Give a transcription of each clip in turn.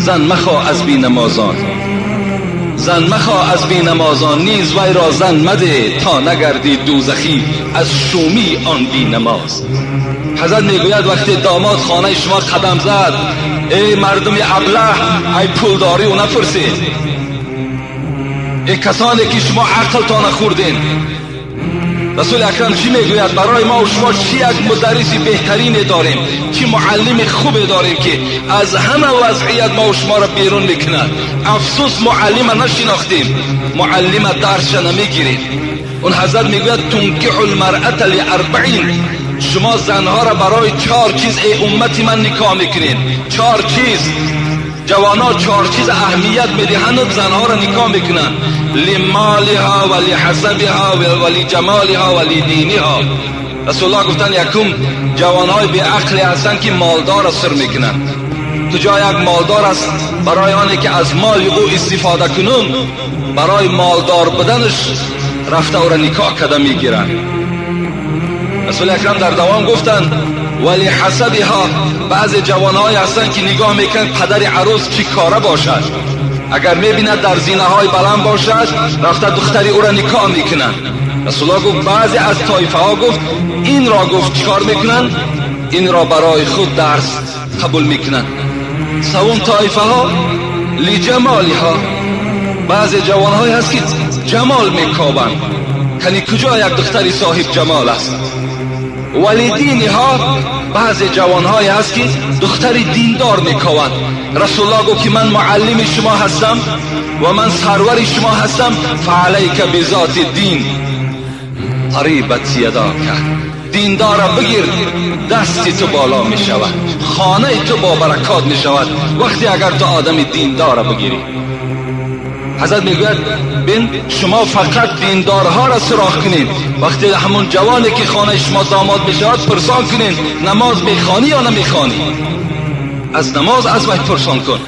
زن مخواه از بینمازان، زن مخواه از بینمازان، نیز وی را زن مده تا نگردی دوزخی از شومی آن بینماز. حضرت میگوید وقتی داماد خانه شما قدم زد، ای مردم ابله، ای پولداری او نپرسید، ای کسانی که شما عقلتان خوردین. رسول اکرم چی میگوید؟ برای ما و شما چی یک مدرس بهترین داریم، چی معلم خوب داریم که از همه وضعیت ما و شما را بیرون میکند. افسوس معلم نشناختیم، معلم درسش نمیگیریم. اون حضرت میگوید تنکح المرأة لاربعین، شما زنها را برای 4 چیز ای امتی من نکاح میکنین. 4 چیز، جوانا 4 چیز اهمیت میدهند و زنها را نکاح میکنند: لمالها و لحسبها و لجمالها و لدینها. رسول الله گفتن یکم جوانهای بی عقلی هستند که مالدار را سر میکنند. کجا یک مالدار است، برای آنی که از مال او استفاده کنم، برای مالدار بدنش رفته او را نکاح کرده میگیرند. رسول اکرم در دوام گفتند ولی حسبها، بعض جوانهای هستند که نگاه میکنند پدر عروس چی کاره باشد، اگر میبیند در زینه های بلند باشد رفته دختری او را نکاح میکنند. رسول الله گفت بعضی از طایفه ها گفت این را گفت چیکار میکنند؟ این را برای خود درس قبول میکنند. سوم طایفه ها لجمالها، بعضی جوانهای هست که جمال میکابند، یعنی کجا یک دختری صاحب جمال است. ولی دینها، بعضی جوانهایی هست که دختری دیندار میکاوند. رسول الله گفت که من معلم شما هستم و من سرور شما هستم، فعلیک بذات دین تریبت یداک، دیندار را بگیر دستی تو بالا می شود، خانه تو با برکات می شود وقتی اگر تو آدم دیندار را بگیری. حضرت میگوید بین شما فقط دیندارها را سراغ کنید، وقتی همون جوانی که خانه شما داماد میشود پرسان کنید نماز میخوانی یا نمیخوانی، از نماز از وی پرسان کن.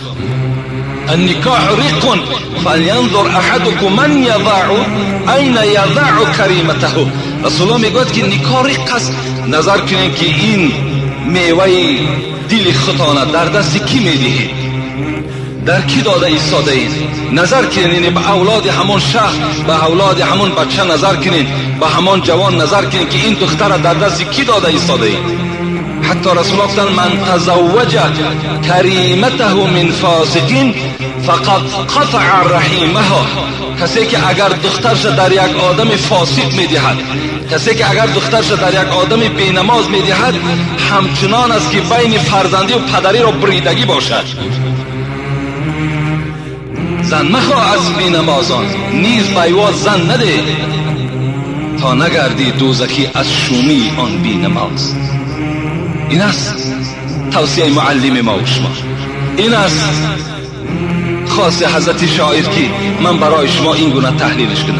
النکاح رق فلینظر احدکم من یضع این یضع کریمته. رسول الله میگوید که نکاح رق است، نظر کنید که این میوه دل خودتان در دست کی میدهید، در کی داده ایستاده اید. نظر کنید به اولاد همون شهر، به اولاد همون بچه نظر کنید، به همان جوان نظر کنید که این دختر در دست کی داده ایستاده اید. حتی رسول الله گفتند من تزوج کریمته من فاسقین فقد قطع رحیمه. کسی که اگر دخترش در یک آدم فاسق میدهد، کسی که اگر دخترش در یک آدم بینماز میدهد، همچنان است که بین فرزندی و پدری را بریدگی باشد. زن مخواه از بینمازان، نیز بیوا زن نده تا نگردی دوزخی از شومی آن بینماز. این است توصیه معلم ما و شما، این است خاص حضرت شاعر که من برای شما این گونه تحلیلش کنم.